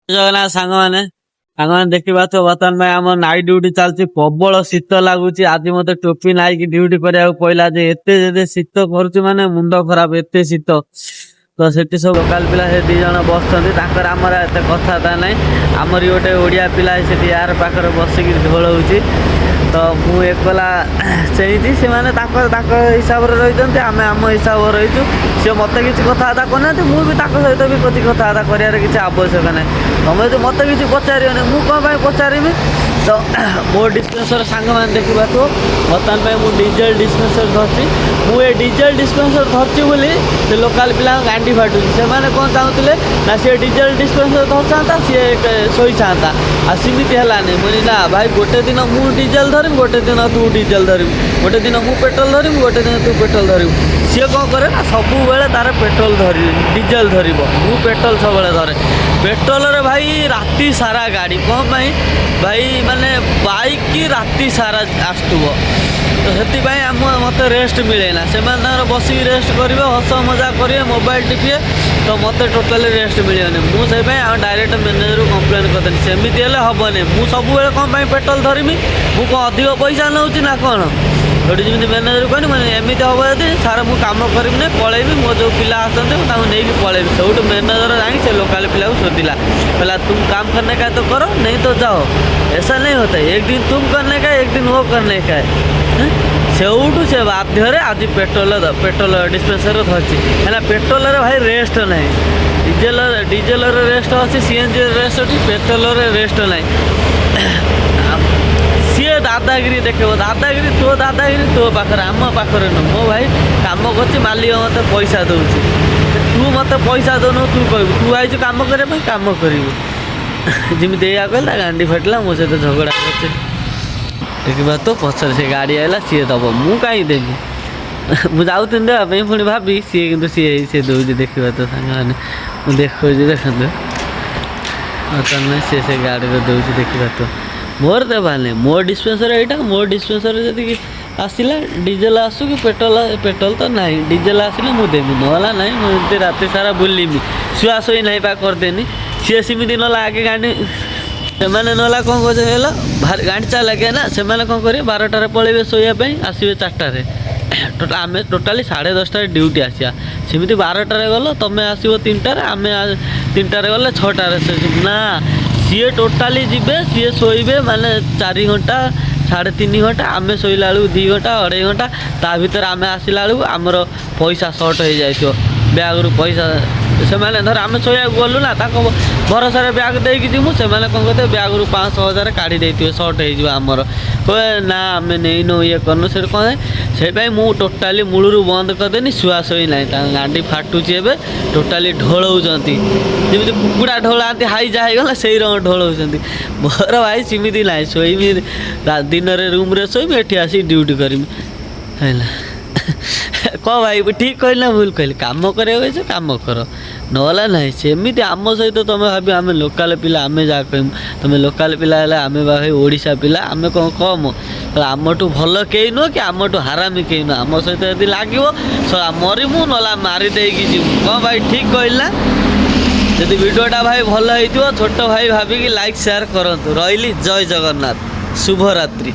ଜଗନ୍ନାଥ ସାଙ୍ଗମାନେ। ସାଙ୍ଗମାନେ, ଦେଖିପାରୁଥିବ, ବର୍ତ୍ତମାନ ପାଇଁ ଆମ ନାଇଟ୍ ଡ୍ୟୁଟି ଚାଲିଛି। ପ୍ରବଳ ଶୀତ ଲାଗୁଛି। ଆଜି ମତେ ଟୋପି ନାଇକି ଡ୍ୟୁଟି କରିବାକୁ ପଇଲା ଯେ ଏତେ ଯେତେ ଶୀତ କରୁଛି, ମାନେ ମୁଣ୍ଡ ଖରାପ, ଏତେ ଶୀତ। ତ ସେଠି ସବୁ ଲୋକାଲ ପିଲା ସେ 2 ଜଣ ବସିଛନ୍ତି, ତାଙ୍କର ଆମର ଏତେ କଥାବାର୍ତ୍ତା ନାହିଁ। ଆମରି ଗୋଟେ ଓଡ଼ିଆ ପିଲା ସେଠି ୟାର ପାଖରେ ବସିକି ଢୋଳଉଛି। ତ ମୁଁ ଏକଲା ଚେଇଁଛି। ସେମାନେ ତାଙ୍କ ତାଙ୍କ ହିସାବରେ ରହିଛନ୍ତି, ଆମେ ଆମ ହିସାବରେ ରହିଛୁ। ସିଏ ମୋତେ କିଛି କଥାବାର୍ତ୍ତା କରୁନାହାନ୍ତି, ମୁଁ ବି ତାଙ୍କ ସହିତ ବି କିଛି କଥାବାର୍ତ୍ତା କରିବାର କିଛି ଆବଶ୍ୟକ ନାହିଁ। ତମେ ଯଦି ମୋତେ କିଛି ପଚାରିବନି, ମୁଁ କ'ଣ ପାଇଁ ପଚାରିବି? ତ ମୋ ଡିସ୍ପେନ୍ସର, ସାଙ୍ଗମାନେ, ଦେଖିପାରୁଥିବ, ବର୍ତ୍ତମାନ ପାଇଁ ମୁଁ ଡିଜେଲ ଡିସ୍ପେନ୍ସର ଧରିଛି। ମୁଁ ଏ ଡିଜେଲ ଡିସ୍ପେନ୍ସର ଧରିଛି ବୋଲି ସେ ଲୋକାଲ ପିଲାଙ୍କ ଗାଣ୍ଡି ଫାଟୁଛି। ସେମାନେ କ'ଣ ଚାହୁଁଥିଲେ ନା ସିଏ ଡିଜେଲ ଡିସ୍ପେନ୍ସର ଧରିଥାନ୍ତା, ସିଏ ଶୋଇଥାନ୍ତା। ଆଉ ସେମିତି ହେଲାନି। ମୁଁ କହିଲି, ନା ଭାଇ, ଗୋଟେ ଦିନ ମୁଁ ଡିଜେଲ ଧରିବି, ଗୋଟେ ଦିନ ତୁ ଡିଜେଲ ଧରିବୁ। ଗୋଟେ ଦିନ ମୁଁ ପେଟ୍ରୋଲ ଧରିବି, ଗୋଟେ ଦିନ ତୁ ପେଟ୍ରୋଲ ଧରିବୁ। ସିଏ କ'ଣ କରେ ନା ସବୁବେଳେ ତାର ପେଟ୍ରୋଲ ଧରି ଡିଜେଲ ଧରିବ, ମୁଁ ପେଟ୍ରୋଲ ସବୁବେଳେ ଧରେ। ପେଟ୍ରୋଲରେ ଭାଇ ରାତି ସାରା ଗାଡ଼ି। କ'ଣ ପାଇଁ ଭାଇ? ମାନେ ବାଇକ୍ ରାତି ସାରା ଆସୁଥିବ, ତ ସେଥିପାଇଁ ମୋତେ ରେଷ୍ଟ ମିଳେ ନା। ସେମାନେ ତାଙ୍କର ବସିକି ରେଷ୍ଟ କରିବେ, ହସ ମଜା କରିବେ, ମୋବାଇଲ ଟିପିବେ, ତ ମୋତେ ଟୋଟାଲି ରେଷ୍ଟ ମିଳିବନି। ମୁଁ ସେଇପାଇଁ ଆଉ ଡାଇରେକ୍ଟ ମ୍ୟାନେଜରକୁ କମ୍ପ୍ଲେନ୍ କରିଦେଲି, ସେମିତି ହେଲେ ହେବନି। ମୁଁ ସବୁବେଳେ କ'ଣ ପାଇଁ ପେଟ୍ରୋଲ ଧରିବି? ମୁଁ କ'ଣ ଅଧିକ ପଇସା ନେଉଛି ନା କ'ଣ? ସେଠି ଯେମିତି ମ୍ୟାନେଜର କହିନି, ମାନେ ଏମିତି ହେବ ଯଦି ସାର୍, ମୁଁ କାମ କରିବିନି, ପଳେଇବି। ମୋ ଯେଉଁ ପିଲା ଆସନ୍ତି, ମୁଁ ତାଙ୍କୁ ନେଇକି ପଳେଇବି। ସେଇଠୁ ମ୍ୟାନେଜର ଯାଇକି ସେ ଲୋକାଲ ପିଲାକୁ ଶୋଧିଲା। କହିଲା, तुम काम करने का है तो करो, नहीं तो जाओ। ऐसा नहीं होता, एक दिन तुम करने का है, एक दिन वो करने का है, हैं? ସେଇଠୁ ସେ ବାଧ୍ୟରେ ଆଜି ପେଟ୍ରୋଲ ପେଟ୍ରୋଲ ଡିସ୍ପେନ୍ସର ଧରିଛି। ହେଲା, ପେଟ୍ରୋଲରେ ଭାଇ ରେଷ୍ଟ ନାହିଁ। ଡିଜେଲରେ ରେଷ୍ଟ ଅଛି, ସିଏନଜିରେ ରେଷ୍ଟ ଅଛି, ପେଟ୍ରୋଲରେ ରେଷ୍ଟ ନାହିଁ। ସିଏ ଦାଦାଗିରି ଦେଖେଇବ। ଦାଦାଗିରି ତୋ ଦାଦାଗିରି ତୋ ପାଖରେ, ଆମ ପାଖରେ ନୁହଁ। ମୋ ଭାଇ କାମ କରୁଛି, ମାଲିକ ମୋତେ ପଇସା ଦେଉଛି। ତୁ ମୋତେ ପଇସା ଦଉନୁ, ତୁ କହିବୁ? ତୁ ଆଇଛୁ କାମ କରିବା ପାଇଁ, କାମ କରିବୁ। ଯେମିତି ଏଇଆ କହିଲା, ଗାଣ୍ଡି ଫାଟିଲା, ମୋ ସହିତ ଝଗଡ଼ା କରୁଛି। ଦେଖିବା ତ, ପଛରେ ସେ ଗାଡ଼ି ଆଇଲା, ସିଏ ଦେବ, ମୁଁ କାହିଁ ଦେବି? ମୁଁ ଯାଉଥିଲି ଦେବା ପାଇଁ, ପୁଣି ଭାବି ସିଏ, କିନ୍ତୁ ସିଏ ସିଏ ଦେଉଛି। ଦେଖିବା ତ ସାଙ୍ଗମାନେ, ମୁଁ ଦେଖାଉଛି, ଦେଖନ୍ତୁ। ବର୍ତ୍ତମାନ ସିଏ ସେ ଗାଡ଼ିରେ ଦେଉଛି, ଦେଖିବା ତ। ମୋର ଦେବା ନାହିଁ। ମୋ ଡିସ୍ପେନ୍ସର ଏଇଟା। ମୋ ଡିସ୍ପେନ୍ସର ଯଦି ଆସିଲା, ଡିଜେଲ ଆସୁ କି ପେଟ୍ରୋଲ, ପେଟ୍ରୋଲ ତ ନାହିଁ, ଡିଜେଲ ଆସିଲେ ମୁଁ ଦେବି, ନହେଲା ନାହିଁ। ମୁଁ ଏମିତି ରାତି ସାରା ବୁଲିବି, ଶୁଆ ଶୋଇ ନାହିଁ ପା କରିଦେନି। ସିଏ ସେମିତି ନହେଲେ ଆଗେ ଗାଣ୍ଡି, ସେମାନେ ନହେଲା କ'ଣ କରୁଛନ୍ତି ହେଲା, ଭାରି ଗାଣ୍ଡି ଚାଲାକିଆ ନା। ସେମାନେ କ'ଣ କରିବେ, 12ଟାରେ ପଳେଇବେ ଶୋଇବା ପାଇଁ, ଆସିବେ 4ଟାରେ। ଆମେ ଟୋଟାଲି 10:30ରେ ଡ୍ୟୁଟି ଆସିବା। ସେମିତି 12ଟାରେ ଗଲ, ତମେ ଆସିବ 3ଟାରେ, ଆମେ 3ଟାରେ ଗଲେ 6ଟାରେ ସେ ନା, ସିଏ ଟୋଟାଲି ଯିବେ, ସିଏ ଶୋଇବେ ମାନେ 4 ଘଣ୍ଟା, 3.5 ଘଣ୍ଟା। ଆମେ ଶୋଇଲା ବେଳକୁ 2 ଘଣ୍ଟା, 2.5 ଘଣ୍ଟା। ତା ଭିତରେ ଆମେ ଆସିଲା ବେଳକୁ ଆମର ପଇସା ସର୍ଟ ହେଇଯାଇଥିବ ବ୍ୟାଗରୁ ପଇସା। ସେମାନେ ଧର ଆମେ ଶୋଇବାକୁ ଗଲୁ ନା, ତାଙ୍କ ଭରସାରେ ବ୍ୟାଗ୍ ଦେଇକି ଯିବୁ। ସେମାନେ କ'ଣ କରିଥିବେ, ବ୍ୟାଗରୁ 500, 1000 କାଢ଼ି ଦେଇଥିବେ, ସର୍ଟ ହେଇଯିବ ଆମର। କହିବେ, ନା ଆମେ ନେଇନୁ, ଇଏ କରିନୁ। ସେଠି କ'ଣ, ସେଇପାଇଁ ମୁଁ ଟୋଟାଲି ମୂଳରୁ ବନ୍ଦ କରିଦେନି। ଶୁଆ ଶୋଇ ନାହିଁ। ତାଙ୍କ ଗାଣ୍ଡି ଫାଟୁଛି। ଏବେ ଟୋଟାଲି ଢୋଳଉଛନ୍ତି, ଯେମିତି କୁକୁଡ଼ା ଢୋଳାନ୍ତି ହାଇଜା ହେଇଗଲା, ସେଇ ରଙ୍ଗ ଢୋଳଉଛନ୍ତି। ମୋର ଭାଇ ସେମିତି ନାହିଁ। ଶୋଇବି ଦିନରେ ରୁମ୍ରେ ଶୋଇବି, ଏଠି ଆସିକି ଡ୍ୟୁଟି କରିବି। ହେଲା କ'ଣ ଭାଇ, ଠିକ୍ କହିଲି ନା ଭୁଲ କହିଲି? କାମ କରିବାକୁ ହେଇଛ, କାମ କର, ନହେଲେ ନାହିଁ। ସେମିତି ଆମ ସହିତ ତୁମେ ଭାବିବ ଆମେ ଲୋକାଲ ପିଲା, ଆମେ ଯାହା କହିବୁ। ତୁମେ ଲୋକାଲ ପିଲା ହେଲେ ଆମେ ବା ଭାଇ ଓଡ଼ିଶା ପିଲା, ଆମେ କ'ଣ କମ୍? ଆମଠୁ ଭଲ କେହି ନୁହଁ କି ଆମଠୁ ହାରାମି କେହି ନୁହଁ। ଆମ ସହିତ ଯଦି ଲାଗିବ, ଶଳା ମରିବୁ, ନହେଲେ ମାରି ଦେଇକି ଯିବୁ। କ'ଣ ଭାଇ, ଠିକ୍ କହିଲି ନା? ଯଦି ଭିଡ଼ିଓଟା ଭାଇ ଭଲ ହେଇଥିବ, ଛୋଟ ଭାଇ ଭାବିକି ଲାଇକ୍ ସେୟାର କରନ୍ତୁ। ରହିଲି, ଜୟ ଜଗନ୍ନାଥ, ଶୁଭରାତ୍ରି।